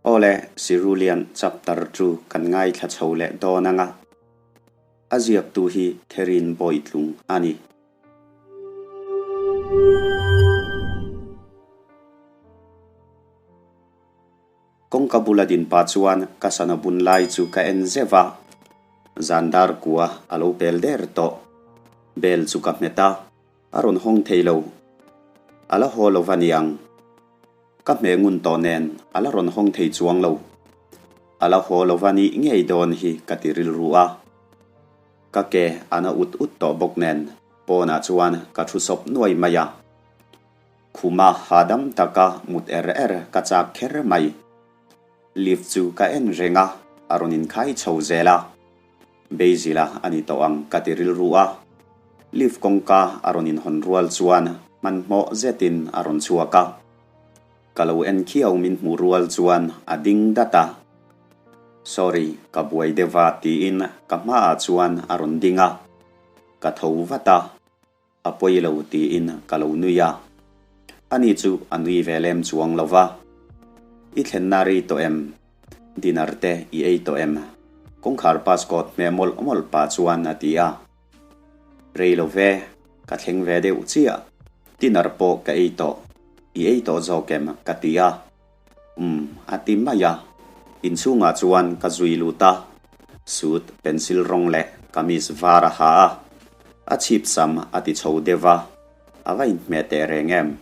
Awle, Sirulian chapter chu kan ngaithla chho leh dawn anga, a ziaktu hi Therin Bawitlung a ni. Kawngka bula din pah chuan ka sana bun lai chu ka en zeuh a, zan dar kua a lo pel der tawh. Bell chu ka hmet a, a rawn hawng thei lo. A la haw lo va niang. Ka hmeh ngun tawh nen a la rawn hawng thei chuang lo. A la haw lo va nih ngei dawn hi ka ti rilru a. Ka ke a na ut ut tawh bawk nen pawnah chuan ka thu sawp nuai mai a. Khuma hahdam taka mut er er ka chak kher mai. Lift chu ka en reng a, a rawn inkhai chho zel a. Beizila a ni tawh ang ka ti rilru a. Lift kawngka a rawn inhawn rual chuan hmanhmawh zetin a rawn chhuak a. Ka lo en khiau min hmuh rual chuan a ding dat a. Sorry, ka buai deuh a tiin ka hmaah chuan a rawn ding a. Ka tho vat a. A pawi lo tiin ka lo nui a. Ani chu a nui ve lem chuang lo va. I thlenna rei tawh em? Dinner te i ei tawh em? Kawngkhar pascode hmeh mawlh mawlh pah chuan a ti a. Rei lo ve, ka thleng ve deuh chiah. Dinner pawh ka ei tawh. I ei tawh zawk em? ka ti a. Umm, a ti mai a. Inchhungah chuan ka zui lut a, suit pencil rawng leh kamis var a ha a, a chhip sam a ti chho deuh a, a va inhmeh teh reng em?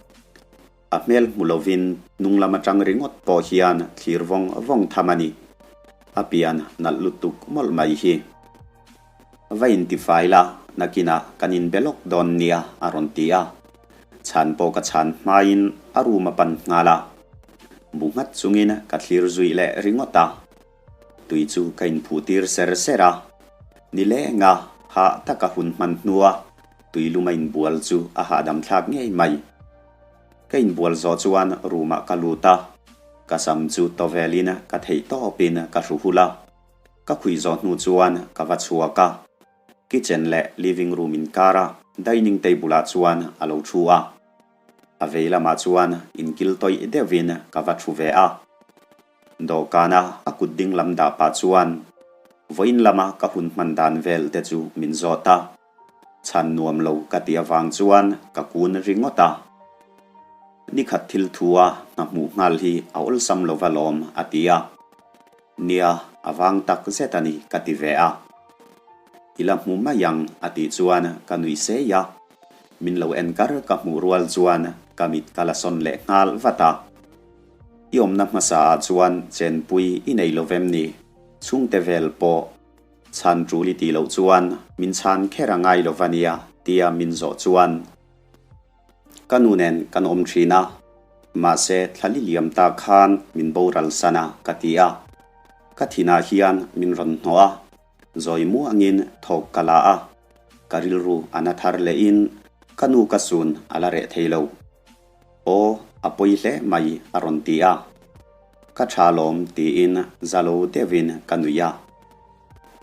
A hmel hmu lovin hnung lam atang ringawt pawh hian thlir vawng vawng tham a ni. A pian nalh lutuk mawlh mai hi. Va intifai la, nakinah kan inbe lawk dawn nia a rawn ti a. Chhan pawh ka chhan hmain a room a pan nghal a. Bu nghat chungin ka thlir zui leh ringawt a. Tui chu ka inphuh tir ser ser a. Ni lenga hah taka hun hman hnua tui lum a inbual chu a hahdam thlak ngei mai. Ka inbual zawh chuan room ah ka lut a. Ka sam chu tawvelin ka theih tawpin ka hru hul a. Ka khuih zawh hnu chuan ka va chhuak a, kitchen leh living room inkara dining table ah chuan a lo thu a. A vei lamah chuan inkil tawih deuhin ka va thu ve a. Dawhkana a kut ding lam dah pah chuan vawiin lama ka hun hman dan vel te chu min zawt a. Chhan nuam lo ka ti avang chuan ka kun ringawt a. Nikhat thil thu a hna hmuh nghal hi a awlsam lova lawm a ti a. Nia, a vang tak zet a ni ka ti ve a. I la hmu mai ang a tih chuan ka nui sei a. Min lo en kar ka hmuh rual chuan ka mit ka la sawn leh nghal vat a. I awmna hmasa ah chuan chenpui i nei lo vem ni? Chhungte vel pawh chhan tul i tih loh chuan min chhan kher a ngai lo va nia tia min zawh chuan Ka nu nen kan awm thin a, mahse thlali liam ta khan min boral san a ka ti a. Ka thinah hian min rawn hnawh a, zawi muangin thawk ka la a, ka rilru a na thar lehin ka nu ka sun a la reh thei lo. Aw, a pawi hle mai a rawn ti a. Ka tha lawm tiin za lo deuhin ka nui a.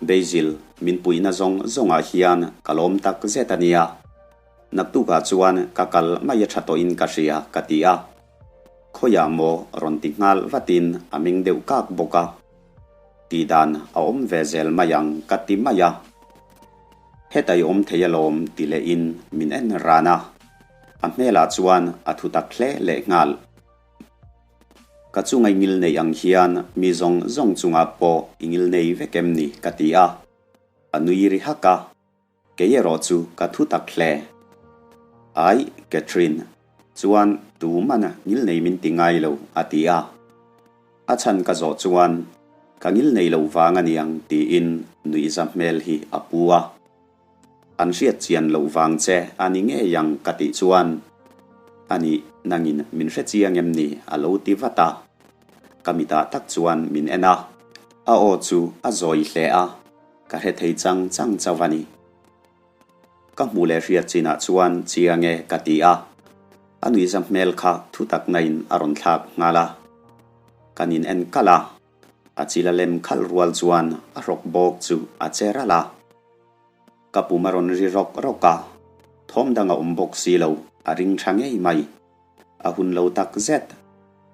Basil, min puihna zawng zawngah hian ka lawm tak zet a nia. Naktukah chuan ka kal mai a tha tawhin ka hria ka ti a. Khawiah maw rawn ti nghal vatin a meng deuh kak bawk a. Tihdan a awm ve zel mai ang ka ti mai a. Hetai awm thei alawm ti lehin min en ran a. A hmelah chuan a thu tak hle leh nghal. Ka chunga i ngil neih ang hian mi zawng zawng chungah pawh i ngil nei vek em ni ka ti a. A nui ri hak a. Kei erawh chu ka thu tak hle. Ai, Catherine, chuan tu mana ngil nei min ti ngai lo, a ti a. A chhan ka zawh chuan, Ka ngil nei lo vang a niang, tiin nuihza hmel hi a pu a. An hriat chian loh vang che a ni ngei ang ka tih chuan, A nih, nangin min hre chiang em ni? a lo ti vat a. Ka mitah tak chuan min en a, a aw chu a zawi hle a. Ka hre thei chang chang chauh a ni. Ka hmuh leh hriat chinah chuan chiang e ka ti a. A nuihza hmel kha thu tak nain a rawn thlak nghal a. Kan in en kalh a, a chil a lem khalh rual chuan a hrawk bawk chu a che ralh a. Ka pum a rawn ri rawk rawk a, thawm dang a awm bawk si lo, a ring tha ngei mai. A hun lo tak zet,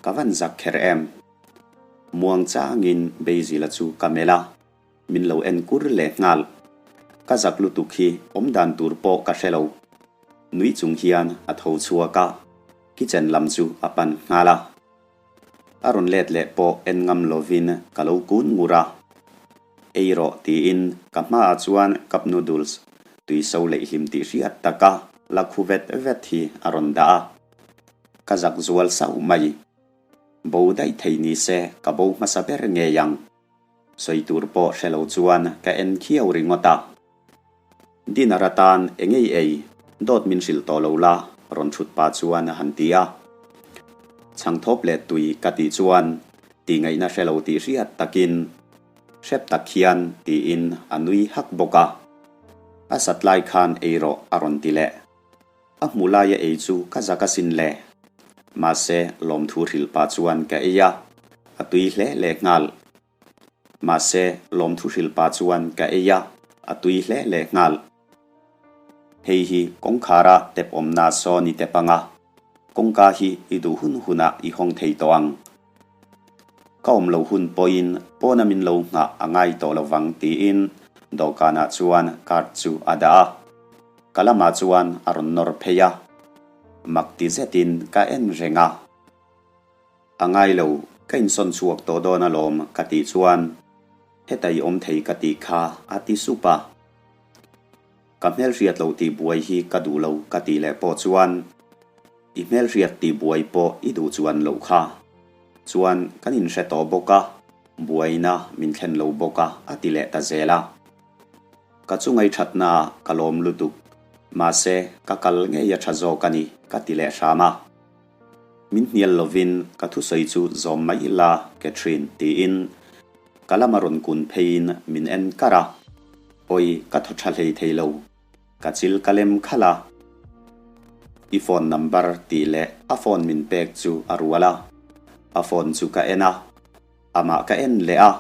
ka van zak kher em. Muang changin Basil-a chu ka melh a, min lo en kur leh nghal. Ka zak lutuk hi awm dan tur pawh ka hre lo. Nui chung hian a tho chhuak a, kitchen lam chu a pan nghal a. A rawn let leh pawh en ngam lovin ka lo kun ngur a. Ei rawh tiin ka hmaah chuan cup noodles tui so leih hlim tih hriat taka la khu vet vet hi a rawn dah a. Ka zak zual sauh mai. Bo daih thei ni se ka bo hmasa ber ngei ang. Sawi tur pawh hre lo chuan ka en khiau ringawt a. Dinner atan engei ei, dawt min hrilh tawh lo la, rawn thut pah chuan a han ti a. Chhangthawp leh tui ka tih chuan tih ngaihna hre lo tih hriat takin hrep tak hian tiin a nui hak bawk a. A sat lai khan ei rawh a rawn ti leh. A hmu laia ei chu ka zak asin le. Mahse lawmthu hrilh pah chuan ka ei a, a tui hle leh nghal. Mahse, lawmthu hrilh pah chuan ka ei a, a tui hle leh nghal. Hei hi kawngkhara tep awmna sawn i tep anga, kawngka hi i duh hun hunah i hawng thei tawh ang. Ka awm lo hun pawhin pawna min lo nghah a ngai tawh lo vang tiin dawhkanah chuan card chu a dah a. Ka lamah chuan a rawn nawr phei a, mak ti zetin ka en reng a. A ngai lo, ka insawn chhuak tawh dawn alawm ka tih chuan heta i awm thei ka tih kha a ti sup a. Ka hmelhriat lo tih buai hi ka duh lo ka tih leh pawh chuan i hmelhriat tih buai pawh i duh chuan loh kha. Chuan kan inhre tawh bawk a, buaina min thlen lo bawk a a ti leh ta zel a. Ka chu ngaithatna ah ka lawm lutuk, mahse ka kal ngei a tha zawk a ni ka ti leh hram a. Min hnial lovin ka thusawi chu zawm mai ila Catherine tiin ka lama rawn kun pheiin min en kar a, awi ka thaw tha hlei thei lo, ka chil ka lem khalh a. I phone number tih leh a phone min pek chu a rual a, a phone chu ka en a, amah ka en leh a,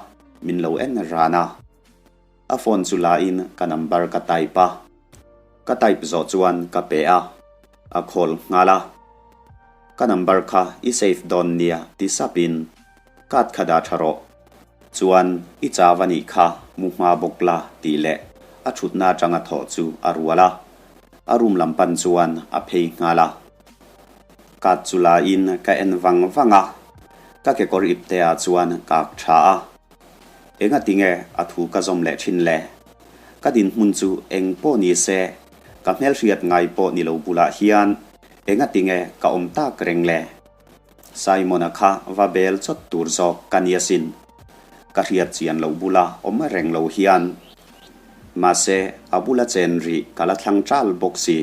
min lo en ran a. A phone chu la in ka number ka type a, ka type zawh chuan ka pe a, a call nghal a. Ka number kha i save dawn nia ti sap in card kha dah tha rawh, chuan i chau a nih kha mu hma bawk la tih leh a thutna atanga thawh chu a rual a, a room lam pan chuan a phei nghal a. Card chu la in ka en vang vang a, ka kekawr ipte ah chuan ka ak tha a. Engati nge a thu ka zawm leh thin le? Ka dinhmun chu eng pawh ni se, ka hmelhriat ngai pawh ni lo bulah hian engati nge ka awm tak reng le? Simon-a kha va bel chawt tur zawk ka ni asin. Ka hriat chian loh bula awm reng lo hian. Mahse, a bula chen rih ka la thlang ṭal bawk si.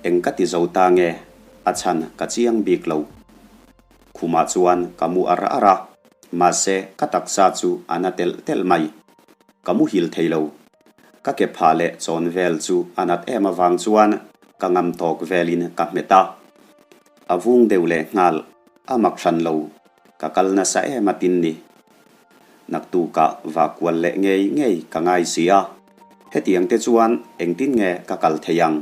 Eng ka ti zo ta nge? A chhan ka chiang bik lo. Khumah chuan ka mu ar ar a. Mahse, ka taksa chu a na telh telh mai. Ka muhil thei lo. Ka ke phah leh chawn vel chu a nat em avang chuan ka ngam tawk velin ka hmet a. A vung deuh leh nghal, a mak hran lo. Ka kal nasa em a tin ni. Naktukah va kual leh ngei ngei ka ngai si a. Hetiang te chuan engtin nge ka kal thei ang?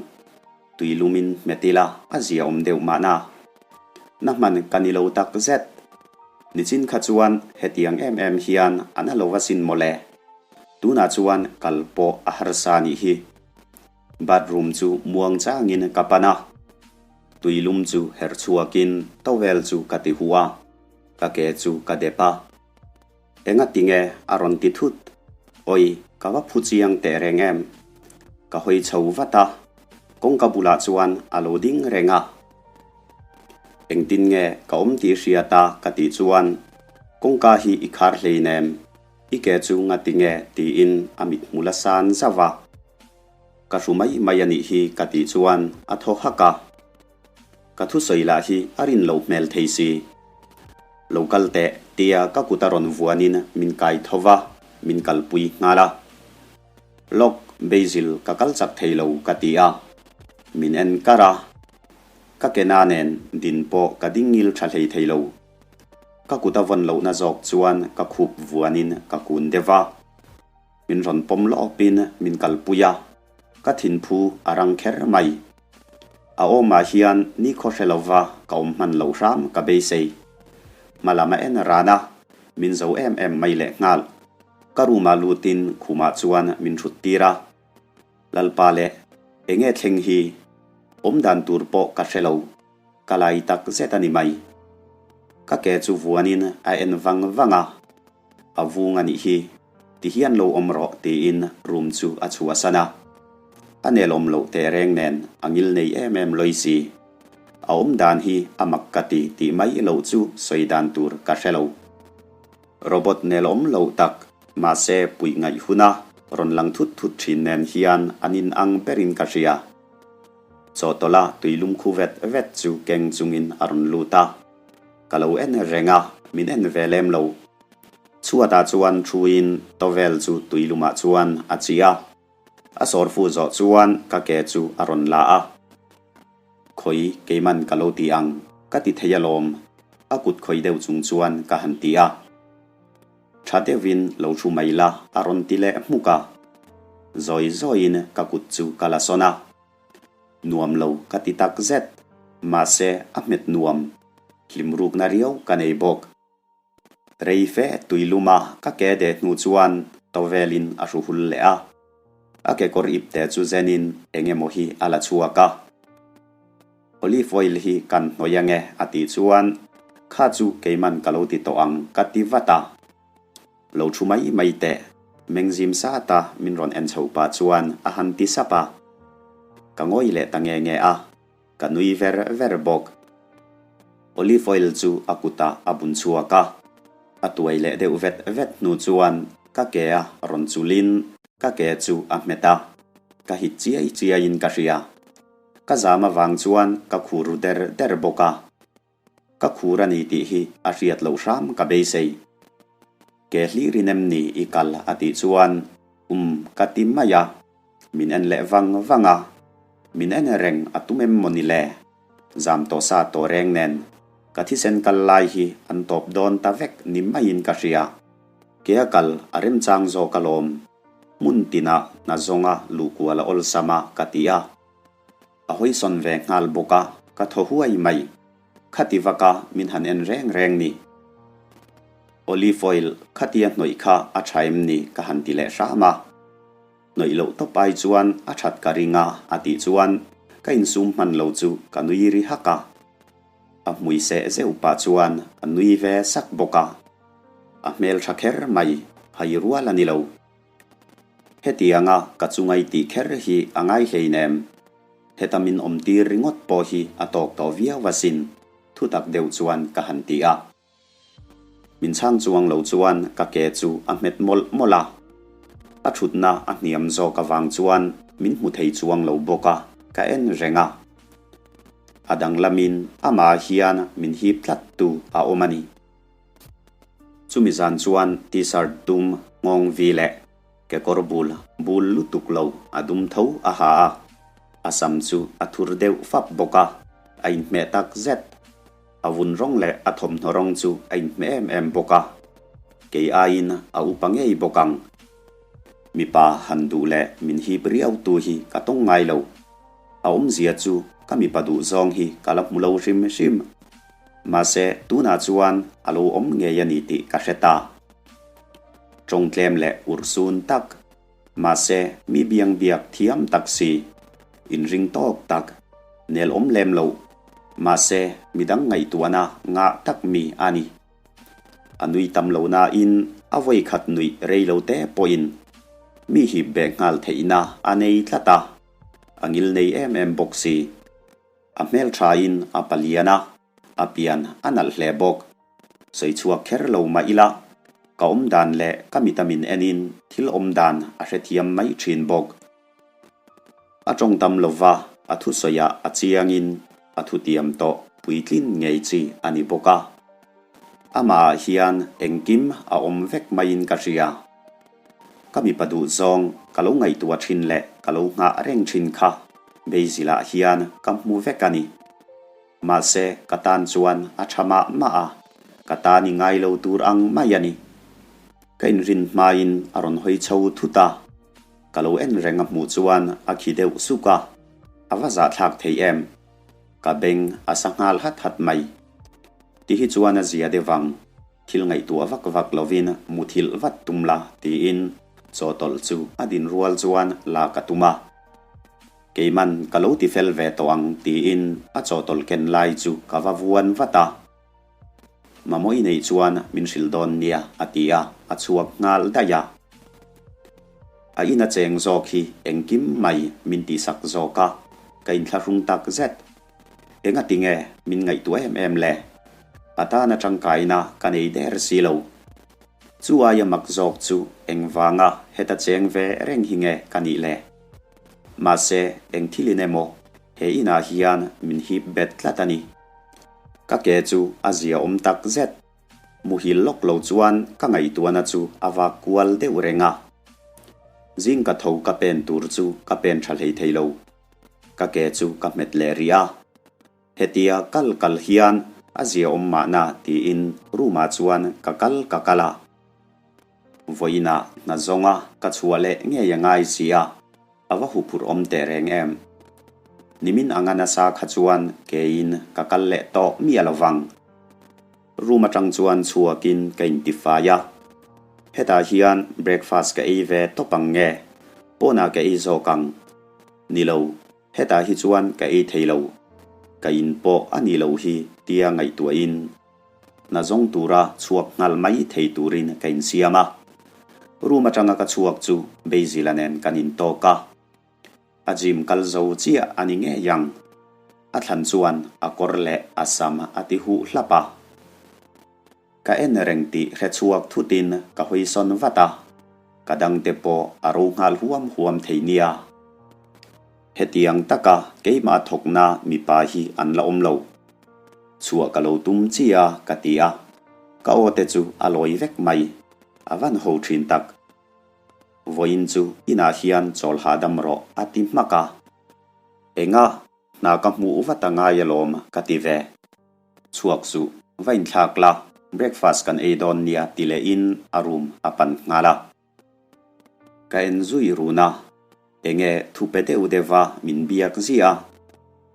Tui lumin hmet ila a zia awm deuh mahna. Na hman ka ni lo tak zet. Nichin kha chuan hetiang em em hian a na lo va sin mawle. Tunah chuan kal pawh a harsa nih hi. Bathroom chu muang changin ka pan a. Tui lum chu her chhuakin towel chu ka ti huh a. Ka ke chu ka dep a. Enga tinge a rawn ti thut? Awi, ka va phu chiang teh reng em? Ka hawi chho vat a, kawngka bulah chuan a lo ding reng a. Engtin nge ka awm tih hriat a ka tih chuan, Kawngka hi i khar hleinem, i ke chu nga tinge tiin a mithmul a san zauh a. Ka hru mai mai a nih hi ka tih chuan a thaw hak a. Ka thusawi lah hi a rin loh hmel thei si. Lo kal teh tia ka kut a rawn vuanin min kai tho va, min kalpui nghal a. Lawk, Basil ka kal chak thei lo ka ti a. Min en kar a. Ka ke na nen din pawh ka ding ngil tha hlei thei lo. Ka kut a vawn lohna zawk chuan ka khup vuanin ka kun deuh va. Min rawn pawm lawpin min kalpui a, ka thinphu a rang kher mai. A awmah hian nikhaw hre lova ka awm hman loh hram ka beisei. Hma lam a en ran a, Min zo em em mai leh nghal. Ka room ah lutin khumah chuan min thut tir a. Lalpa leh enge thleng hi awm dan tur pawh ka hre lo, ka lai tak zet a ni mai. Ka ke chu vuanin a en vang vang a, a vung a nih hi, ti hian lo awm rawh tiin room chu a chhuahsan a. A nelawm loh tehreng nen a ngil nei em em lawi si. A awm dan hi a mak ka ti tih mai loh chu sawi dan tur ka hre lo. Robot nelawm loh tak, mahse puih ngaih huna rawn lang thut thut thin nen hian an in ang berin ka hria. Chawhtawlha tuilum khu vet vet chu keng chungin a rawn lut a. Ka lo en reng a, min en ve lem lo. Chhuatah chuan thuin towel chu tuilumah chuan a chi a. A sawrfu zawh chuan ka ke chu a rawn la a, Khawi keiman ka lo ti ang, ka ti thei alawm, a kut khawi deuh chung chuan ka han ti a. Tha deuhin lo thu mai la a rawn ti leh hmuk a. Zawi zawiin ka kut chu ka la sawn a. Nuam lo ka ti tak zet, mahse a hmet nuam, hlim rukna riau ka nei bawk. Rei fe tui luma ka ke deh hnu chuan towel-in a hru hul leh a. A kekawr ipte chu zenin eng emaw hi a la chhuak a. Olive oil hi kan hnawih ange a tih chuan kha chu keiman ka lo ti tawh ang ka ti vat a. Lo thu mai mai teh, mengzim sata min rawn en chhoh pah chuan a han ti sap a. Ka ngawi leh ta nge nge a. Ka nui ver ver bawk. Olive oil chu a kutah a bun chhuak a, a tuai leh deuh vet vet hnu chuan ka ke a rawn chulin ka ke chu a hmet a, ka hit chiai chiaiin ka hria. Ka zam avang chuan ka khur ru der der bawk a. Ka khur a ni tih hi a hriat loh hram ka beisei. Ke hlir in em ni i kal a tih chuan um ka ti mai a, min en leh vang vang a, min en reng a tum em maw ni le? Zam tawh sa tawh reng nen ka thisen kal lai hi an tawp dawn ta vek ni maiin ka hria. Ke a kal a remchang zawk alawm, hmun tinah hna zawnga luhkual a awlsam a ka ti a. A hawisawn ve nghal bawk a, ka thaw huai mai. Khati vaka min han en reng reng ni. Olive oil khatia hnawih kha a tha em ni ka han ti leh hram a. Hnawih loh tawp ai chuan a that ka ring a a tih chuan ka insum hman lo chu ka nui ri hak a. A hmui seh zeuh pah chuan a nui ve sak bawk a. A hmel tha kher mai, hai rual a ni lo. Hetianga ka chungai tih kher hi a ngai hleinem. Heta min awmtir ringawt pawh hi a tawk tawh viau asin, thutak deuh chuan ka han ti a. Min chhang chuang lo chuan ka ke chu a hmet mawlh mawlh a. A thutna a hniam zawk avang chuan min hmu thei chuang lo bawk a, ka en reng a. A danglamin amah hian min hip tlat tu a awm a ni. Chumi zan chuan T-shirt dum nghawng vi leh kekawr bul bul lutuk lo a dum tho a ha a, a sam chu a thur deuh fap bawk a, a inhmeh tak zet. A vun rawng leh a thawmhnaw rawng chu a inhmeh em em bawk a, kei aiin a upa ngei bawk ang. Mipa han duh leh min hip riau tu hi ka tawng ngai lo. A awmzia chu ka mipa duh zawng hi ka la hmu lo hrim hrim. Mahse, tunah chuan a lo awm ngei a ni tih ka hre ta. Tawngtlem leh urhsun tak, mahse mi biang biak thiam tak si, inring tawk tak, nel awm lem lo, mahse midang ngaihtuahna ngah tak mi a ni. A nui tam lo nain a vawi khat nuih rei lo te pawhin mi hip beh nghal theihna a nei tlat a, a ngil nei em em bawk si. A hmelthain a palian a, a pian a nalh hle bawk. Sawi chhuak kher lo mah ila, ka awm dan leh ka mita min enin thil awm dan a hrethiam mai thin bawk. A tawng tam lova a thusawiah a chiangin a thutiam tawh puitlin ngei chi a ni bawk a. Amahah hian engkim a awm vek maiin ka hria. Ka mipa duh zawng ka lo ngaihtuah thin leh ka lo nghah reng thin kha Basil-ah hian ka hmu vek a ni. Mahse, ka tan chuan a tha mah mah a, ka tan i ngai lo tur ang mai a ni. Ka inrin hmain a rawn hawi chho thut a, ka lo en reng a hmuh chuan a khi deuh suk a, a va zahthlak thei em? Ka beng a sa nghal hat hat mai. Ti hi chuan a zia deuh ang. Thil ngaihtuah vak vak lovin muthilh vat tum la tiin chawhtawlh chu a din rual chuan la ka tum a. Keiman ka lo ti fel ve tawh ang tiin a chawhtawlh ken lai chu ka va vuan vat a. Mamawh i neih chuan min hrilh dawn nia a ti a, a chhuak nghal daih a. A ina cheng zawk hi engkim mai min tihsak zawk a, ka inthlahrung tak zet. Enga tinge min ngaihtuah em em le? A tana tangkaina ka nei der si lo. Chu aia mak zawk chu engvanga heta cheng ve reng hi nge ka nih le? Mahse, eng thilin emaw he inah hian min hip bet tlat a ni. Ka ke chu a zia awm tak zet. Muhil lawk lo chuan ka ngaihtuahna chu a vak kual deuh reng a. Zing ka tho ka pen tur chu ka pen tha hlei thei lo. Ka ke chu ka hmet leh rih a. Hetia kal kal hian a zia awm mahna tiin room ah chuan ka kal ka kal a. Vawiinah hna zawnga ka chhuah leh ngei a ngai si a, a va huphurh awm teh reng em. Nimin anga nasa kha chuan keiin ka kal leh tawh miah lo vang. Room atang chuan chhuakin ka intifai a, hetah hian breakfast ka ei ve tawp ang nge, pawnah ka ei zawk ang. Ni lo, hetah hi chuan ka ei thei lo, ka in pawh a ni lo hi tia ngaihtuahin hna zawng tura chhuak nghal mai thei turin ka insiam a. Room atanga ka chhuak chu Basil-a nen kan intawk a. A gym kal zo chiah a ni ngei ang. A thlan chuan a kawr leh a sam a ti huh hlap a. Ka en reng tih hre chhuak thutin ka hawi sawn vat a, ka dangte pawh a ro nghal huam huam thei nia. Hetiang taka keimah thawkna mipa hi an la awm lo. Chhuah ka lo tum chiah a ka ti a, ka aw te chu a lawi vek mai. A van ho thin tak. Vawiin chu inah hian chawl hahdam rawh a ti hmak a. Enga hna ka hmuh vat a ngai alawm ka ti ve. Chhuak suh, va inthlak la, breakfast kan ei dawn nia ti lehin a room a pan nghal a. Ka en zui run a, enge thu pe deuh deuha min biak ziah a,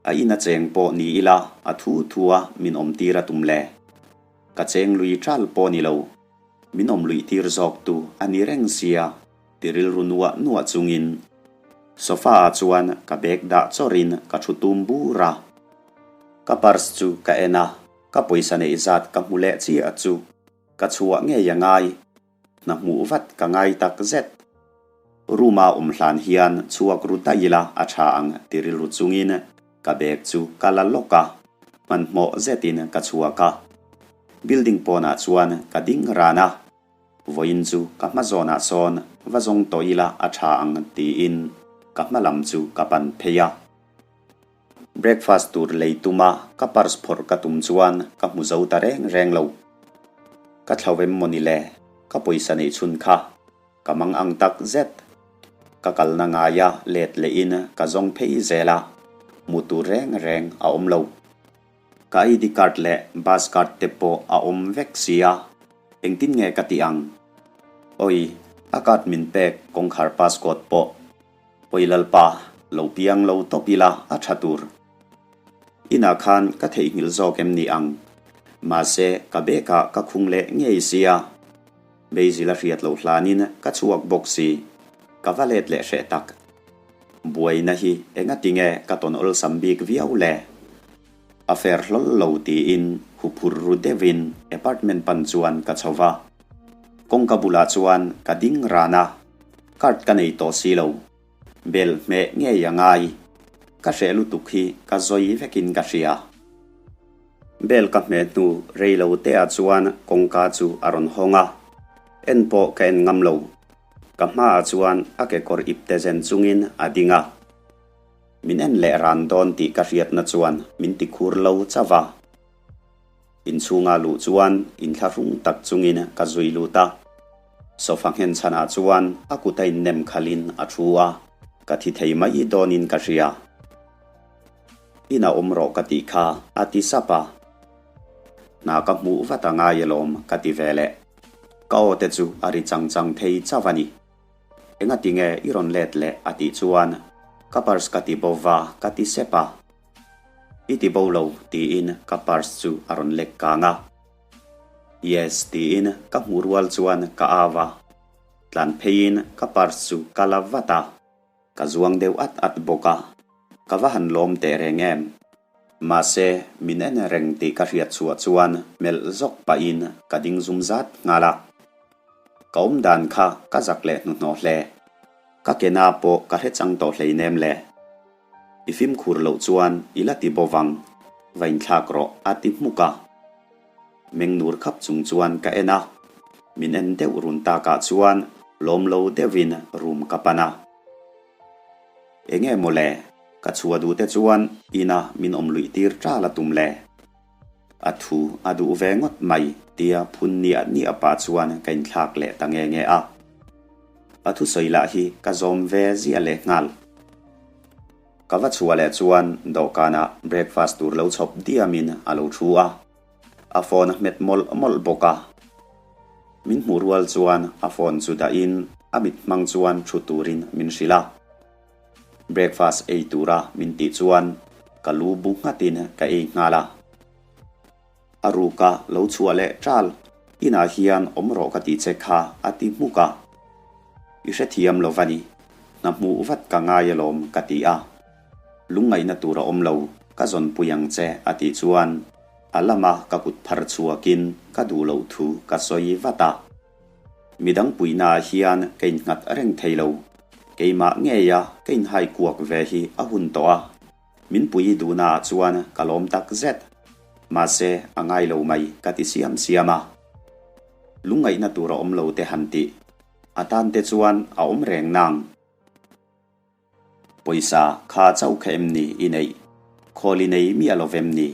a ina cheng pawh ni ila a thu thu a min awm tir a tum le. Ka cheng lui ṭal pawh ni lo. Min awm luih tir zawk tu a ni reng sia ti rilru nuah nuah chungin sofa ah chuan ka bag dah chawrhin ka thu tum bur a. Ka purse chu ka en a, ka pawisa neih zat ka hmu leh chiah chu ka chhuah ngei a ngai, hna hmuh vat ka ngai tak zet. Room a awm hlan hian chhuak ru daih ila a tha ang ti rilru chungin ka bag chu ka la lawk a, hmanhmawh zetin ka chhuak a. Building pawnah chuan ka ding ran a, vawiin chu ka hma zawnah sawn va zawng tawh ila a tha ang tiin ka hma lam chu ka pan phei a. Breakfast tur lei tuma ka purse phawrh ka tum chuan ka hmu zo ta reng reng lo. Ka thlo em mawni le, ka pawisa neih chhun kha ka mang ang tak zet. Ka kalna ngaia let lehin ka zawng phei zel a, hmu tur reng reng a awm lo. Ka ID card leh bus card te pawh a awm vek sia, engtin nge ka tih ang? Awi, a card min pek kawngkhar passcode pawh Awi Lalpa, lo piang lo tawp ila a tha tur. Inah khan ka theihnghilh zawk em ni ang? Mahse, ka bag ah ka khung leh ngei sia. Beizil a hriat loh hlanin ka chhuak bawk si, ka va let leh hreh tak. Buaina hi engati nge ka tawn awlsam bik viau le? A fair hlawl lo tiin huphur ru deuhin apartment pan chuan ka chho va. Kawngka bulah chuan ka ding ran a, card ka nei tawh si lo. Bel hmeh ngei a ngai. Ka hreh lutuk hi ka zawi vekin ka hria. Bel ka hmeh hnu rei lo te ah chuan kawngka chu a rawn hawng a, en pawh ka en ngam lo. Ka hmaah chuan a kekawr ipte zen chungin a ding a. Min en leh ran dawn tih ka hriatna chuan min ti khur lo chauh a. Inchhunga luh chuan inthlahrung tak chungin ka zui lut a. Sofa nghenchhanah chuan a kut a innem khalhin a thu a, ka thi thei mai dawnin ka hria. Inah awm rawh ka tih kha a ti sap a. Hna ka hmuh vat a ngai alawm ka ti ve leh. Ka aw te chu a ri chang chang thei chauh a ni. Engati nge i rawn let leh a tih chuan ka purse ka ti bo va ka ti sep a. I ti bo lo tiin ka purse chu a rawn lek kang a. Yes tiin ka hmuh rual chuan ka au a, tlan pheiin ka purse chu ka la vat a, ka zuang deuh at at bawk a, ka va han lawm teh reng em. Mahse, min en reng tih ka hriat chhuah chuan melh zawk pahin ka ding zum zat nghal a. Ka awm dan kha ka zak leh hnuhnawh hle. Ka ke na pawh ka hre chang tawh hleinem le. I fimkhur loh chuan i la ti bo vang, va inthlak rawh a ti hmuk a. Meng nur khap chung chuan ka en a, min en deuh run takah chuan lawm lo deuhin room ka pan a. Enge maw le, ka chhuah duh te chuan ina min awm luih tir ṭal a tum le. A thu a duh ve ngawt mai tia phun niah niah pah chuan ka inthlak leh ta nge nge a. A thusawi lah hi ka zawm ve ziah leh nghal. Ka va chhuah leh chuan dawhkanah breakfast tur lo chhawp diamin a lo thu a, a phone a hmet mawlh mawlh bawk a. Min hmuh rual chuan a phone chu dahin a mit hmang chuan thu turin min hrilh a. Breakfast ei tura min tih chuan ka lu bu nghatin ka ei nghal a. A ruka lo chhuah leh ṭal, inah hian awm rawh ka tih che kha a ti hmuk a. I hrethiam lo va ni, hna hmuh vat ka ngai alawm ka ti a. Lungngaihna tur a awm lo, ka zawnpui ang che a tih chuan a lama ka kut phar chhuakin ka duh loh thu ka sawi vat a. Midang puihnaah hian ka innghat reng thei lo, keimah ngeia ka inhai kuak ve hi a hun tawh a. Min pui duhnaah chuan ka lawm tak zet. Mahse, a ngai lo mai ka ti siam siam a. Lungngaihna tur a awm lo te han tih. A tan te chuan a awm reng nang. Pawisa kha chauh kha em ni i neih? Khawl i nei miah lo vem ni?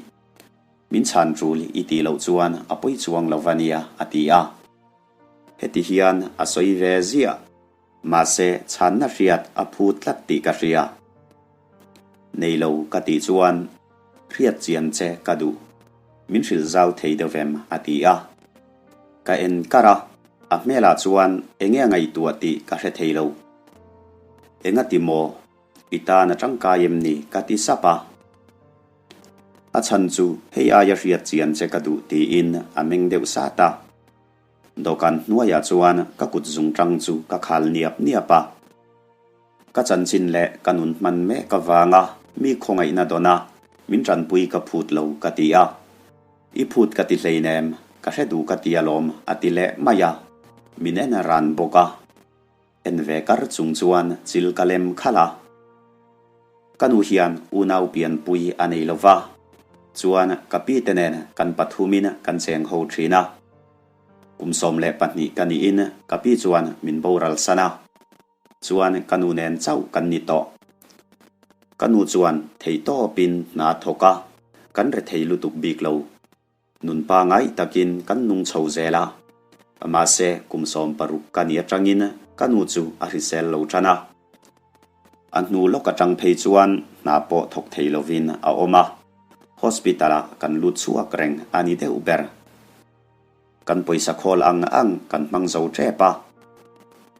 Min chhan tul i tih loh chuan a pawi chuang lo va nia a ti a. Heti hian a sawi ve ziah. Mahse, chhanna hriat a phu tlat tih ka hria. Nei lo ka tih chuan hriat chian che ka duh. Min hrilh zau thei deuh em? a ti a. Ka en kar a, a hmelah chuan enge a ngaihtuah tih ka hre thei lo. Engati maw? I tan a tangkai em ni? ka ti sap a. A chhan chu hei aia hriat chian che ka duh tiin a meng deuh sat a. Dawhkan hnuaiah chuan ka kut zungṭang chu ka khal niap niap a. Ka chanchin leh ka nun hman mek avanga mi khawngaihna dawn a, min ṭanpui ka phut lo ka ti a. I phut ka ti hleinem, ka hre duh ka ti alawm a ti leh mai a. Min en ran bawk a. En ve kar chung chuan chil ka lem khalh a. Ka nu hian unau pianpui a nei lo va, chuan ka pi te nen kan pathumin kan cheng ho thin a. Kum 12 ka niin ka pi chuan min boral san a, chuan ka nu nen chauh kan ni tawh. Ka nu chuan theihtawpin hna a thawk a, kan rethei lutuk bik lo. Nun pangai takin kan nung chho zel a, mahse kum 16 ka ni atangin ka nu chu a hrisel lo tan a. A hnu lawk atang phei chuan hna pawh thawk thei lovin a awm a, hospital ah kan lut chhuak reng a ni deuh ber. Kan pawisa khawl ang ang kan hmang zo tep a,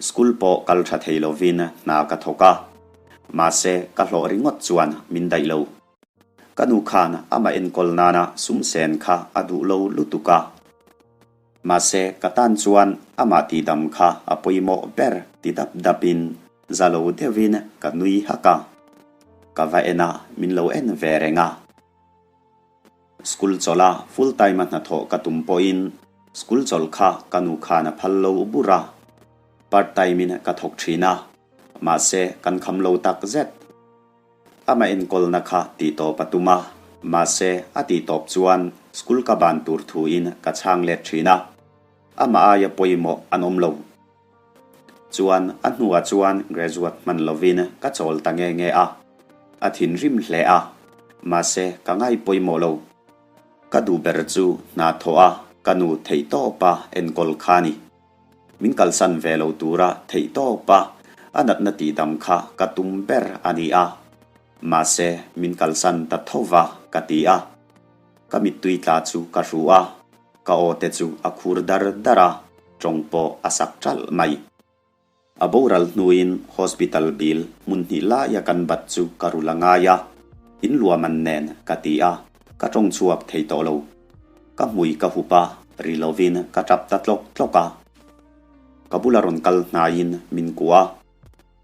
school pawh kal tha thei lovin hna ka thawk a, mahse ka hlawh ringawt chuan min daih lo. Ka nu khan amah enkawl nana sum sen kha a duh lo lutuk a. Mahse, ka tan chuan amah tihdam kha a pawimawh ber ti dap dapin za lo deuhin ka nui hak a. Ka va en a, min lo en ve reng a. School chawlh a full time a hnathawh ka tum pawhin school chawlh kha ka nu khan a phal lo bur a. Part time in ka thawk thin a, mahse kan kham lo tak zet. Amah enkawlna kha tihtawp a tum a, mahse a tihtawp chuan school ka ban tur thuin ka chhang let thin a, amah aia pawimawh an awm lo. Chuan a hnuah chuan graduate hman lovin ka chawl ta nge nge a, a thinrim hle a, mahse ka ngai pawimawh lo. Ka duh ber chu hna thawh a ka nu theihtawpa enkawl kha a ni. Min kalsan ve lo tura theihtawpa a natna tihdam kha ka tum ber a ni a, mahse min kalsan ta tho va ka ti a. Ka mittui tla chu ka hru a, ka aw te chu a khur dar dar a, tawng pawh a sak ṭalh mai. A boral hnuin hospital bill hmun hnih laia kan bat chu ka rul a ngai a, in luaman nen ka ti a, ka tawng chhuak thei tawh lo. Ka hmui ka hup a. Ri lovin ka tap ta tlawk tlawk a. Ka bula rawn kal hnaiin min kuah a,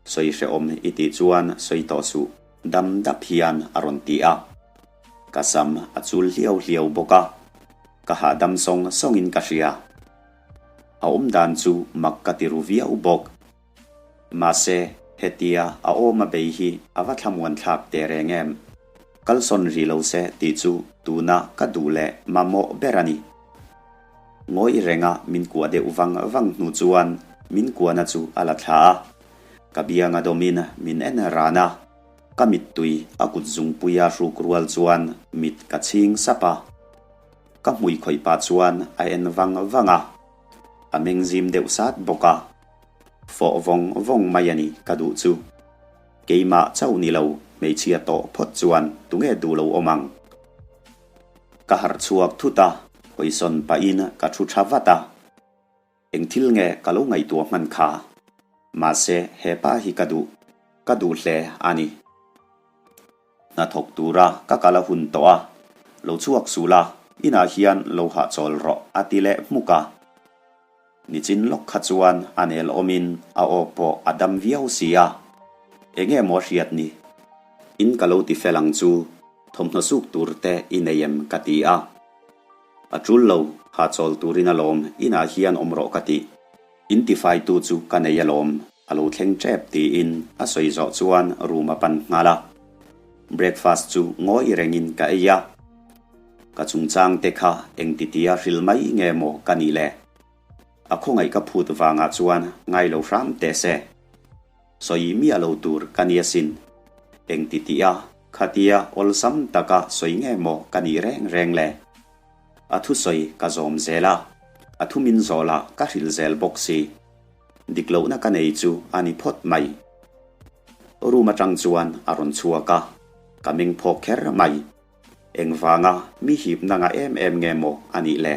Sawi hrehawm i tih chuan sawi tawh suh, dam dap hian a rawn ti a. Ka sam a chul hliau hliau bawk a, ka hahdam sawng sawngin ka hria. A awm dan chu mak ka ti ru viau bawk. Mahse, hetia a awm a bei hi a va thlamuan thlak teh reng em? Kalsawn rih lo se tih chu tuna ka duh leh mamawh ber a ni. Ngawih renga min kuah deuh vang vang hnu chuan min kuahna chu a la thla a. Ka bianga dawmin min en ran a, ka mittui a kut zungpuia hruk rual chuan mit ka chhing sap a. Ka hmui khawih pah chuan a en vang vang a, a meng zim deuh sat bawk a. Fawh vawng vawng mai a ni ka duh chu. Keimah chauh ni lo hmeichhia tawh phawt chuan tunge duh lo awm ang? Ka harh chhuak thut a, hawisawn pahin ka thu tha vat a. Eng thil nge ka lo ngaihtuah hman kha? Mahse he pa hi ka duh, ka duh hle a ni. Hnathawk tura ka kal a hun tawh a, lo chhuak suh la, inah hian lo hahchawl rawh a ti leh hmuk a. Nichin lawk kha chuan a nel awmin a aw pawh a dam viau si a, enge maw hriat ni? In ka lo ti fel ang chu, thawmhnaw suk tur te i nei em ka ti a. A tul lo, hahchawl turin alawm, inah hian awm rawh ka ti. In tifaitu chu ka nei alawm, a lo thleng tep tiin a sawi zawh chuan room a pan nghal a. Breakfast chu ngawi rengin ka ei a. Ka chungchang te kha engtitia hrilh mai nge maw ka nih le? A khawngaih ka phut vangah chuan ngai lo hram teh se. Sawi miah lo tur ka ni asin. Engtitia khatia awlsam taka sawi nge maw ka nih reng reng le? A thusawi ka zawm zel a, a thu min zawlah ka hrilh zel bawk si. Dik lohna ka nei chu a ni phawt mai. Room atang chuan a rawn chhuak a, ka meng phawk kher mai. Engvanga mi hipna ngah em em nge maw a nih le?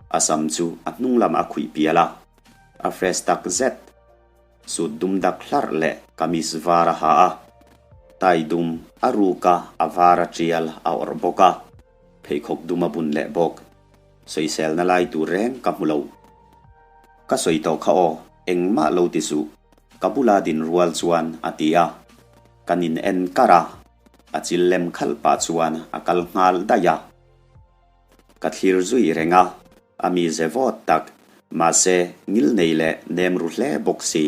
A sam chu a hnung lam a khuih pial a, a fresh tak zet. Suit dum dak hlarh leh kamis var a ha a, tie dum a ruk a, a var a tial a awrh bawk a. Pheikhawk dum a bun leh bawk. Sawiselna lai tur reng ka hmu lo. Ka sawi tawh kha aw, engmah lo ti suh, ka bula din rual chuan a ti a. Kan in en kar a, a chil lem khalh pah chuan a kal nghal daih a. Ka thlir zui reng a, a mize vawt tak, mahse ngil nei leh nem ru hle bawk si.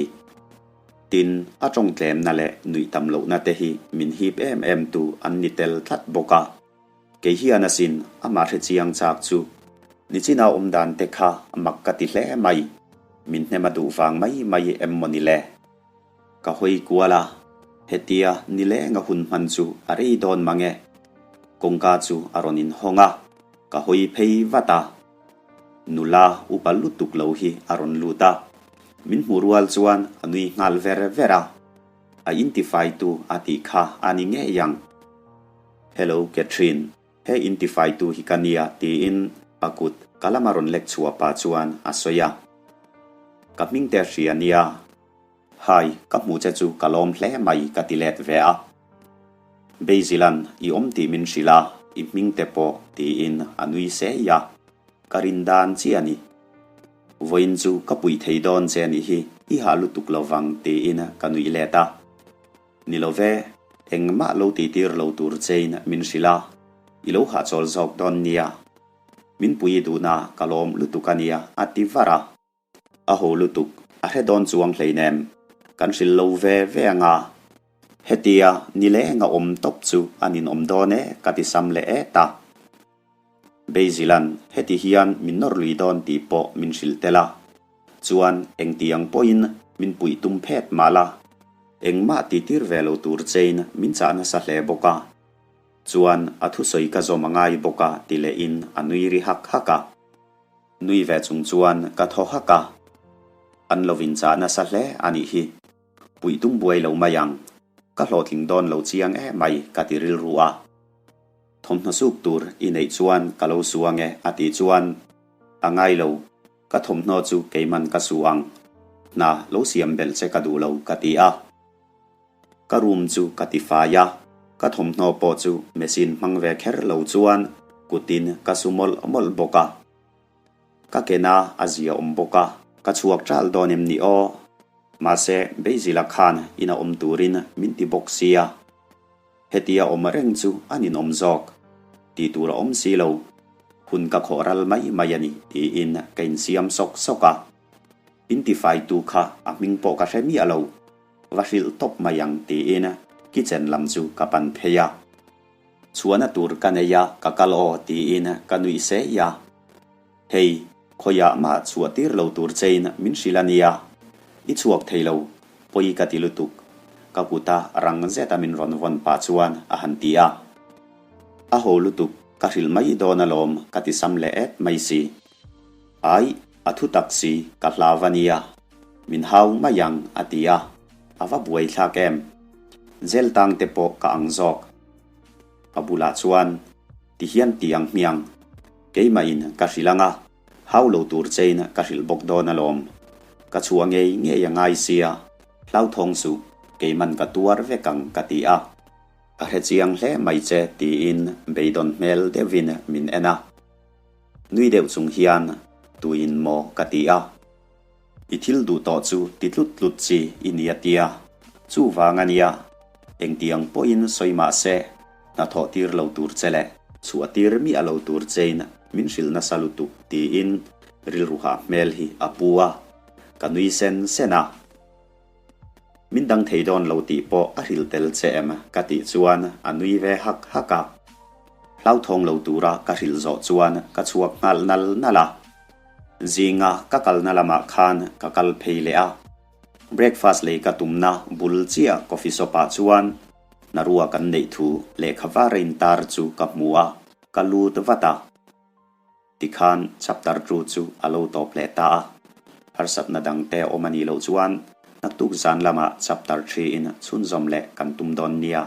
Tin, a tawngtlemna leh nuih tam lohna te hi min hip em em tu an ni tel tlat bawk a. Kei hian asin amah hre chiang chak chu nichina awm dan te kha mak ka ti hle mai, min hnem a duh vang mai mai em maw ni le? Ka hawi kual a, hetia nileng a hun hman chu a rei dawn mang e. Kawngka chu a rawn inhawng a, ka hawi phei vat a. Nula upa lutuk lo hi a rawn lut a, min hmu rual chuan a nui nghal ver ver a, a intifaitu a tih kha a ni ngei ang. Hello Catherine, he intifaitu hi ka nia tiin a kut ka lama rawn lek chhuah pah chuan a sawi a. Ka hming te hria nia. Hi, ka hmu che chu ka lawm hle mai ka ti let ve a. Basil-a'n i awm tih min hrilh a, i hming te pawh tiin a nui sei a. Ka rin dan chiah a ni. Vawiin chu ka pui thei dawn che nih hi, i hah lutuk lo vang tiin ka nuih let a. Ni lo ve, engmah lo tihtir lo tur chein min hrilh a, i lo hahchawl zawk dawn nia. Min pui duhna ka lawm lutuk a nia a ti var a. A ho lutuk, a hre dawn chuang hleinem, kan hrilh lo ve ve anga. Hetia nileng a awm tawp chu a ninawm dawn e ka ti sam leh et a. Basil-a'n heti hian min nawr lui dawn tih pawh min hrilh tel a, chuan engtiang pawhin min puih tum phet mah la, engmah tihtir ve lo tur chein min chah nasa hle bawk a, chuan a thusawi ka zawm a ngai bawk a ti lehin a nui ri hak hak a. Nui ve chung chuan ka thaw hak a, an lo inchah nasa hle a nih hi, puih tum buai lo mai ang, ka hlawhtling dawn lo chiang emai ka ti rilru a. Thawmhnaw suk tur i neih chuan ka lo su ang e a tih chuan, A ngai lo, ka thawmhnaw chu keiman ka su ang, hna lo siam belh che ka duh lo ka ti a. Ka room chu ka ti fai a, ka thawmhnaw pawh chu machine hmang ve kher lo chuan kutin ka su mawlh mawlh bawk a. Ka kena a zia awm bawk a, ka chhuak ṭal dawn em ni aw? Mahse, Basil-a khan ina awm turin min ti bawk sia. Hetia awm reng chu a ninawm zawk. Tih tur a awm si lo. Hun ka khawh ral mai mai a ni, tiin ka insiam sawk sawk a. Intifaitu kha a hming pawh ka hre miah lo. Va hrilh tawp mai ang tiin kitchen lam chu ka pan phei a. Chhuahna tur ka nei a, ka kal aw tiin ka nuih sei a. Hei, khawiah mah chhuah tir lo tur chein min hrilh a nia. I chhuak thei lo, pawi ka ti lutuk. Ka kuta rang zeta min rawn vawn pah chuan a han ti a. A ho lutuk, ka hrilh mai dawn alawm ka ti sam leh et mai si. Aih, a thu tak si, ka hlau a nia. Min hau mai ang, a ti a. A va buai thlak em? Zel tang te pawh ka ang zawk. Ka bulah chuan, Ti hian ti ang hmiang. Keimahin ka hrilh ang a, hau lo tur chein ka hrilh bawk dawn alawm. Ka chhuah ngei ngei a ngai sia, hlauthawng suh, keiman ka tuar vek ang, ka ti a. Ka hre chiang hle mai che, tiin beidawn hmel deuhin min en a. Nui deuh chung hian, Tuin maw? ka ti a. I thil duh tawh chu ti tlut tlut chi i ni a tia. Chuvang a nia, engtiang pawhin sawi mah se, hnathawh tir lo tur che leh chhuah tir miah lo tur chein min hrilh nasa lutuk tiin rilru hah hmel hi a pu a, ka nui sen sen a. Min dang thei dawn lo tih pawh a hrilh tel che em? ka tih chuan a nui ve hak hak a. Hlauthawng lo tura ka hrilh zawh chuan ka chhuak nghal nal nal a. Zinga ka kalna lamah khan ka kal phei leh a. Breakfast lei ka tumna bul chiah coffee shop ah chuan hnarua kan neih thu lehkha var a intar chu ka hmu a, ka lut vat a. Tikhan chapter two chu a lo tawp leh ta a, harsatna dangte awm a nih loh chuan naktuk zan lamah chapter three in chhunzawm leh kan tum dawn nia.